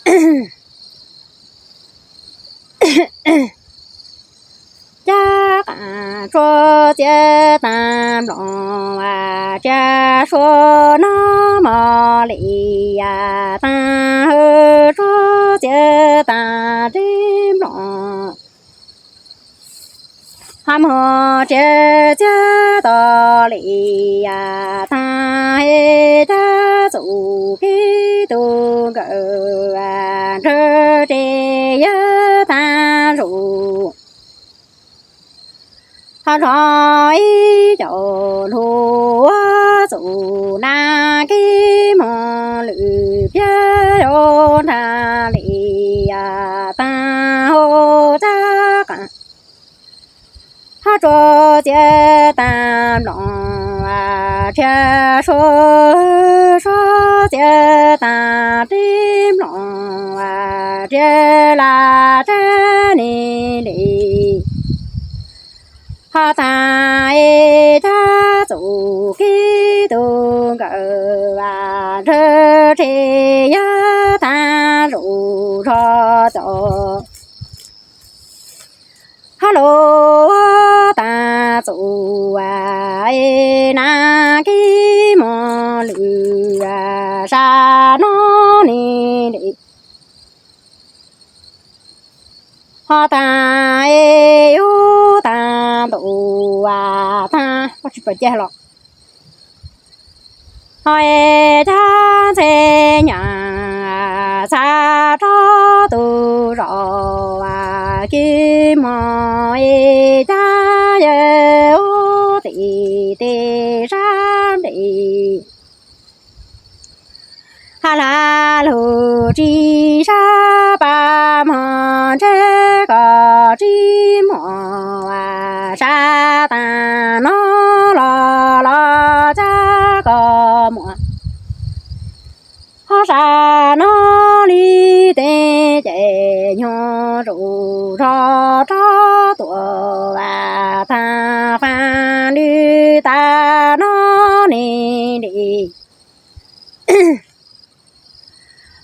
Cab qas tsuab txiav tag nploos, txiav suab noj mos li, tag hwv tsuab txiav tag tib nploos. Hab mog txiav txiav tau li, tag hwv cab txuj kev tug nkawm, ntsawg teg yawg tag zuj, hab nrog ib co lug txuj nag kib mog lwm piab yuav nrag li, tag hwv cab qas hab tsuab txiav tag nploos, txiav suab suab txiav tag tib nploos, txiav laj teb ni li. Hab tag hwv cab txuj kev tug nkawm, ntsawg teg yawg tag zuj zog cov. Hab lug tag txuj nag kib mog lwm sab no ni li. Hab tag hwv yug tag ntuj tag, tsis pom cag los. Hab hwv cab ntxheb nyam txhab rov tug zos, kib mog hwv cab yawg ub tim tej sab nplej. Hab lag lug tsis sab pab mog ntseb koj tsis muaj, sab tag no los los cab koj muaj. Hab sab no li tej ces nyuag zuj zog rov tuaj, tag fab lwm tag no ni li.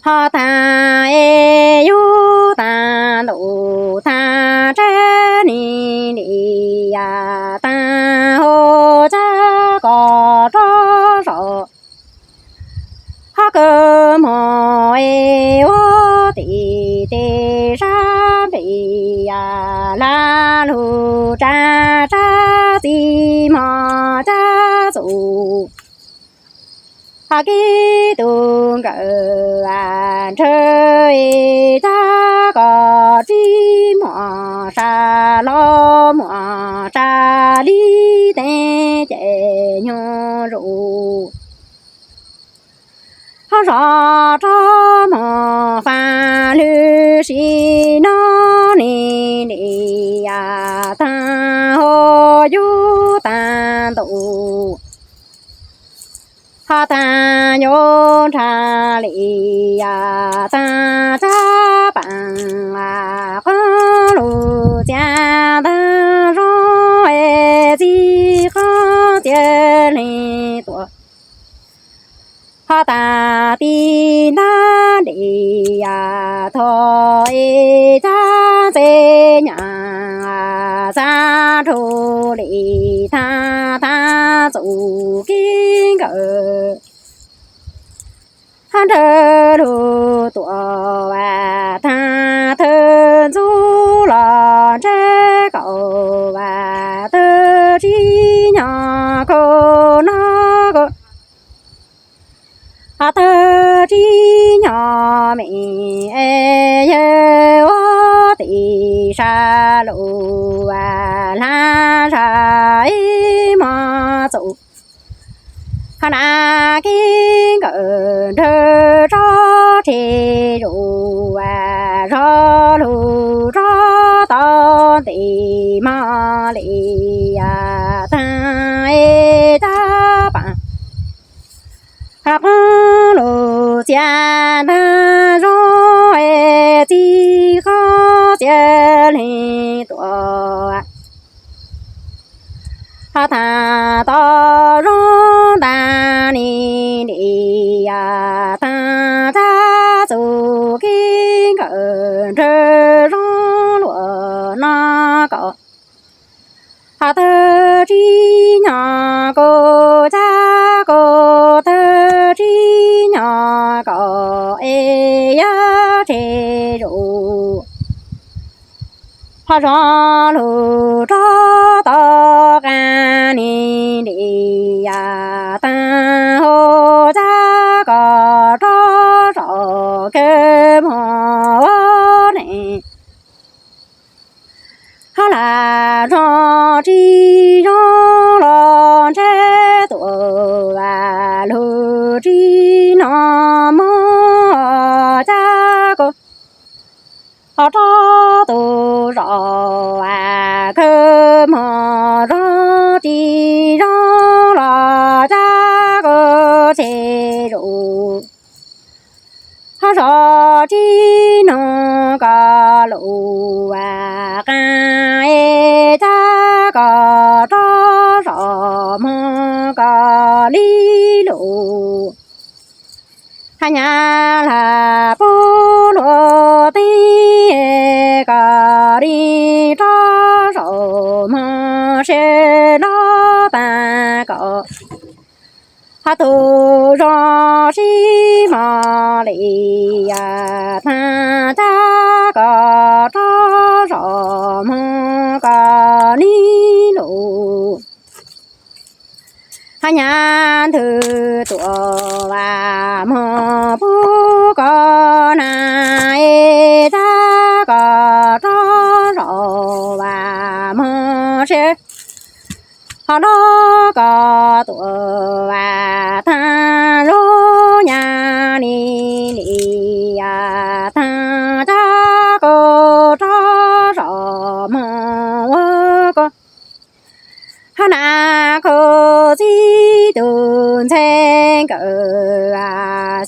Hab tag hwv yug tag ntuj tag teb ni li, tag hwv cab koj rov zos. Hab kib mog hwv ub tim tej sab nplej, lag lug tsab tsab txij mog cab txuj, hab kev tug nkawm ntsawg hwv cab koj tsis muaj, sab los muaj sab li tej ces nyuag zuj zog rov mog fab lwm sim no ni li, tag hwv yug tag ntuj hab tag yuav nrag li, tag cab pam qoob lug txiav tag zoo, txij qoob txiav li tuaj. Hab tag tib ntag li, thov cab ntxheb nyam txhab rug li, tag tag txuj kev nkawm hab ntsawg lug tuaj, tag thawj ntxub los ntseb kaum, tawg tsis nyog kaum no kaum, tawg tsis nyog me es yawg ub tim sab lug, lag zag ib mog txuj, hab nag kev nkawm ntsawg tso tseg zuj zog lug tso tau ntev mog li, tag cab pam hab qoob lug txiav tag zoo, txij qoob txiav li tuaj. Hab tag tau zoo ntag ni li, tag cab txuj kev kawm nrog zoo luag no kom ho tag tsis nyog kuv cab kuv tag tsis nyog kom es yog tseg zus. Ho zoo lug rov tom qab ni li yam taag hau cab kom rov zov kawg mog ua neej. Ho lam zoo tsis zoo los ntshe tuam vas lug tsis hnov mog cab kuv ho rov tus zov kawg mog zoo tsis zoo los cab kuv tseg zus. Ho zoo tsis hnov koj lus vas qaab es cab kom rov zov mog koj li lus. Hab nyab laj pub luag teb koj li rov zov mog sib lov taag kom ho tug zoo sib mog li yam taag cab kom rov zov mog koj li lus. Hab nyab ntwg tuam vas mog pub koj na es cab kom rov zov vas mog sib ho lov koj tuam vas taag zoo nyab li li yam taag cab kom rov zov mog ua koj. Hab na koj txiv tug ntxhee nkawd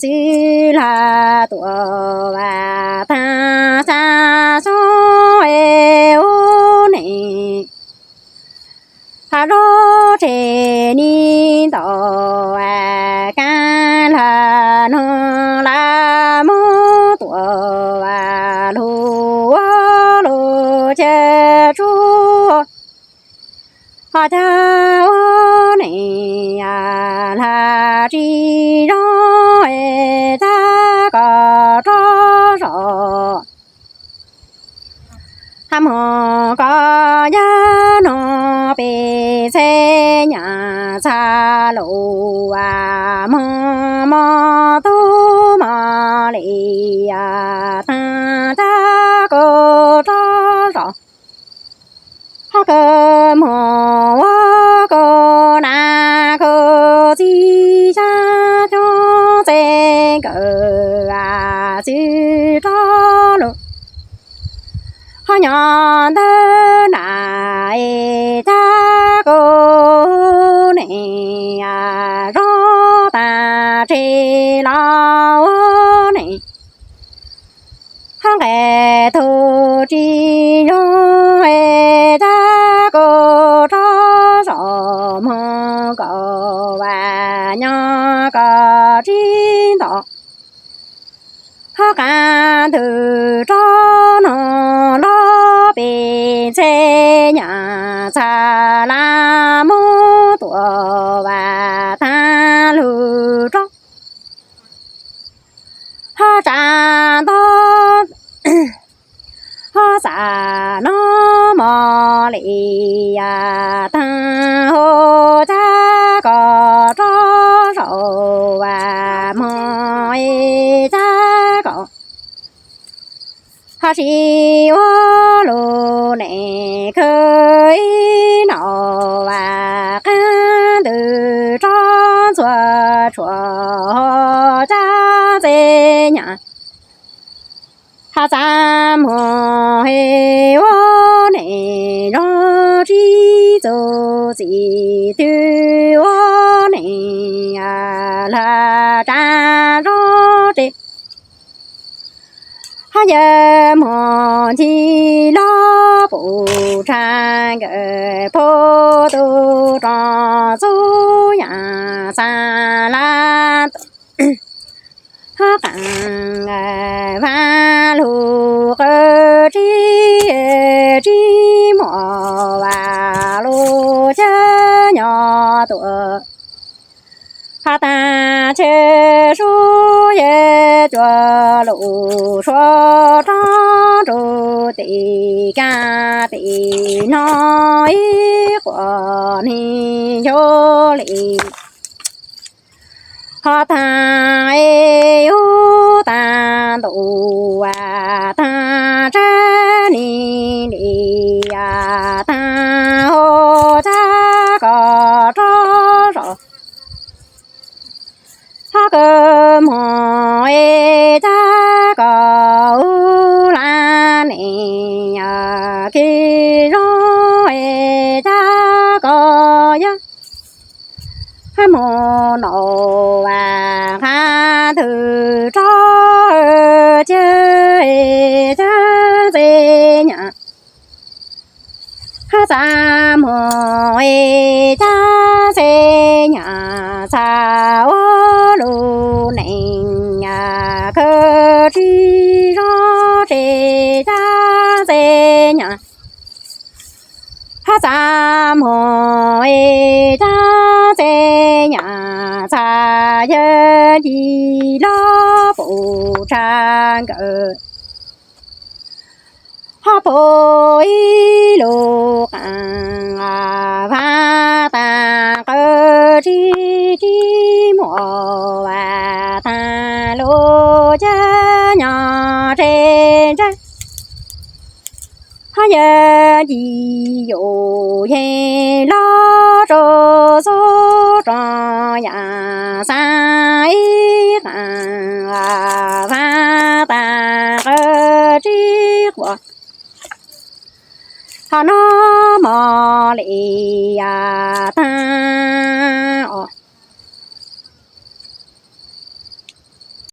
xwb laj tuam vas taag xav xyoob es ua neej. Hab lub tsev ni ntaus kav laj no laj muab tuam vas lug ua lug chaw tsuj ho cab ua neej laj tsis zoo es cab kom rov zov. Hab mog koj yog no peb txheej nyam txhaj lug vas mog mog tub mog li yam taag cab kom rov zov. Hab kawg mog ua koj na koj txiv xav xyoob txheej nkawd xwb rov lug. Ho nyob ntawm na es cab kom ua neej zoo tag tseg los ua neej. Hab nqe tug tsis zoo es cab kom rov zov mog koj vas nyob koj tsis nto. Hab qaab ntug rov no los peb txheej nyam txhaj laj muab tuam vas taag lug rov. Hab tsav nto hab txav no mog li yam taag hau cab kom rov zov vas mog es cab kom ho sib ua lug neej kawg ib no vas qaab ntug rov ntxuag tshuaj ho cab txheej nyam. Hab txaj muag es ua neej zoo tsis txuj txim twg ua neej laj tsav zoo tseg. Hab yawg mog ncig lub pum tshaj nkawd pub tug rog txhua yaam xav laj hab qaab vaaj lug tuaj. Hos taag chaw sub yawg cua lug suav roob nrug tim kag tim no ib quas neeg yuav li. Hos taag yug taag ntuj taag tsab nig li taag hau cab koj rov zos. Hos kawg moog es cab koj ua laj neej kis zoo es cab koj yog hab moog nov vas qab twg rov ciag es cab txeeg nyam. Hab txaj muag es cab txeeg nyam txhaj ua lug neej kawg tsi zoo tsev cab txeeg nyam. Hab txaj muag es cab txeeg nyam txhaj yawg ci lug pum tshaj nkawd. Hab pum ib lug qaab vas taag qawg tsi tsi muaj vas taag lug cab nyob tsev ntsa. Hab yawg ci yus yeej lug rua xub rua yaam xaav ib qaab vas taag qawg tsi quas. Hos nub mos li taag